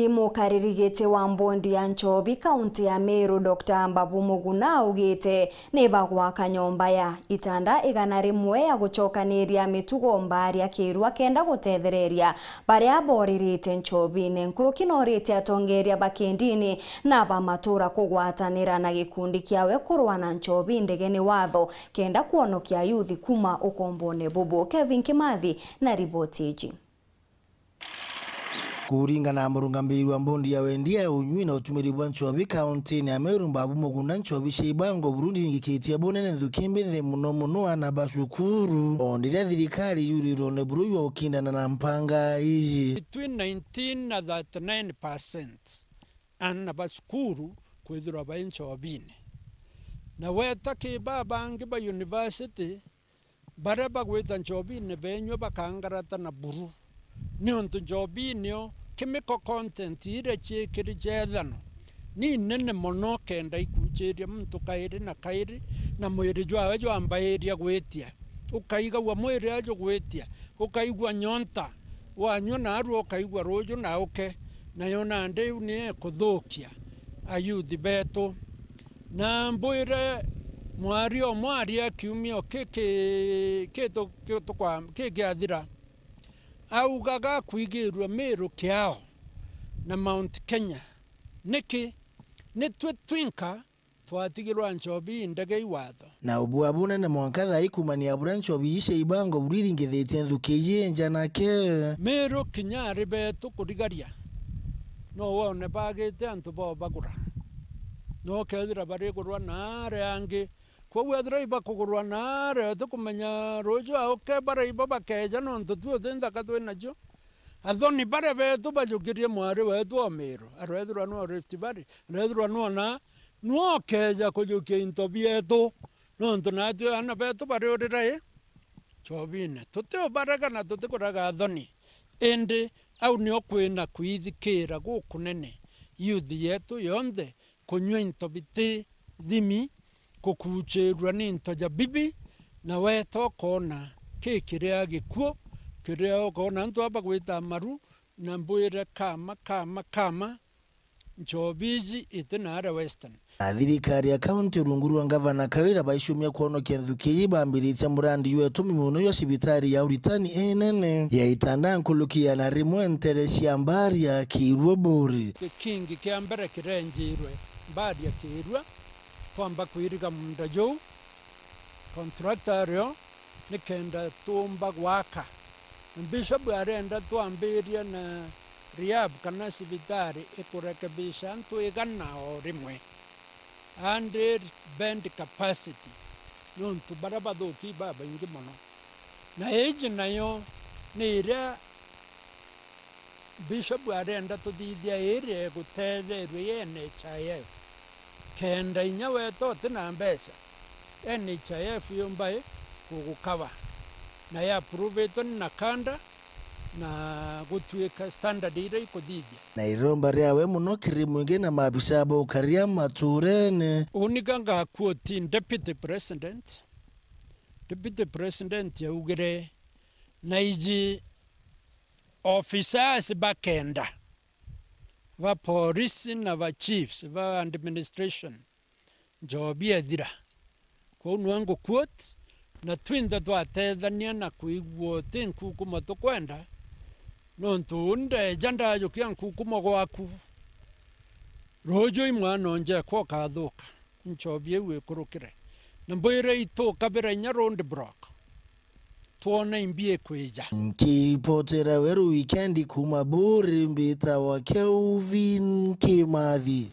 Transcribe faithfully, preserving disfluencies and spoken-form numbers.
Mukariri giti wa mbondi ya nchobi kaunti ya Meru, Doctor Mbabu Muguna, augite ni bagwaka nyomba ya itanda igana rimwe ya gucokaniria mitugo mbari ya Kirua kenda gutethereria baria boririte nchobine. Nkuruki norite atongeria ba kindini na ba matura kugwatanira na gikundi kiawe kurwa na nchobi ndege ni watho kenda kwonokia yuthi kuma ukombone bubu. Kevin Kimathi na riboti iji. Kuringana na murungamiri wa mbondi ya wendia ya unyui na utumiri bwa nchobi kauntini ya Meru, Mbabu Muguna, nchobi cia ibango buru iringikitie bunene nthuki mbithi muno muno ana ba cukuru. O ndiria thirikari yurirwe ni buru jwa ukindana na mpanga iji. Between nineteen na thirty-nine percent ana ba cukuru kwithirwa bai nchobine. Na weta ki ba bangi ba university, baria bagwita nchobine benywe bakangarata na buru, niuntu nchobi nio chemical content iria ciikiri ciethano ni nene mono kenda ikuuchiria muntu kairi na kairi, na mwiri jwawe jwambairia gwitia. Ukaigagua mwiri ajo gwitia, ukaigua nyonta, wanyua narua ukaigua ruuju na uke, nayo nandi iu ni ikuthukia ayuthi betu. Na mbwire mwari o mwari a kiumia o ki-, ki-, kitu-, kitukwa-, kikiathira, augaga akwigirua Miru kiao na Mount Kenya. Niki? Ni twi twinka twatigirwa nchobi indege i watho. Na ubua bunene mwanka thaa ii kumania buria nchobi ii cia ibango buriringithitie nthuki iji inja nake. Miru kinya ari betu kurigaria, no wone bagite antu bao bagura. No kethira barigurwa naare angi. Kwou ethira ibakugurwa naare, utikumenya ruuju auke baraiba bakeeja, nontu tu uti nthaka twi nacio. Athoni baria betu bajukirie mwari wetu o Miru, arethirwa nwa Rift Valley, arethirwa nwa na, nwa ukeeja kujukia into bietu, nontu natwi aana betu bariurira i nchobine. Tutiubarega na tutikurega athoni, indi au nio kwina kwithikira gukunene youth yetu yonthe kunyua into biti thimi, kukuuchirua ni into ja bibi, na weta ukoona ki kiria gikuo, kiria ukoona antu aba gwita maru, na mbwire kama, kama, kama, nchobi iji iti naare Western. Na thirikari ya kaunti rungu rwa ngavana Kawira baicumia kwonokia nthuki iji bambiritie murandi jwa itumi muno jwa cibitari ya uritani inene ya itanda nkuruki ya na rimwe ntere cia mbari ya Kiirua Buri. Gikingi kia mbere kirenjirwe mbari ya Kiirua, twamba kwiriga munda juu, contractor ario, nikenda tuumba gwaka. Na Bishop arenda twambirie na rehab kana cibitari ikurekebisha antu igana o rimwe, hundred bed capacity, nontu baria bathuki babaingi mono. Na iji nayo ni iria Bishop arenda tuthithia iria iguteetherua i N H I F, kenda inya weta uti na mbeca, N H I F yumba i gugukava, na ya approve-itwe ni NACADA, na gutuika standard iria ikuthithia. Na iromba riawe muno kiri mwingi na maabisa ba ukaria maturene. Uni ga ngaquote Deputy President. Deputy President augire, na iji officers bakenda ba police na ba chiefs ba administration, nchobi ethira. Kwou nwe nguquote, na twinthe twatethania na kwigua uti nkukuma tukwenda, nontu uu ndeeja ndajukia nkukuma gwaku, ruuju i mwana o njekwa ukathuka, nchobi iu ikurukire. Na mbwire itukabira inya road block, twone imbi ikwija. Nkiripotera Weru Wikendi kuuma Buri, mbitawa Kelvin Kimathi.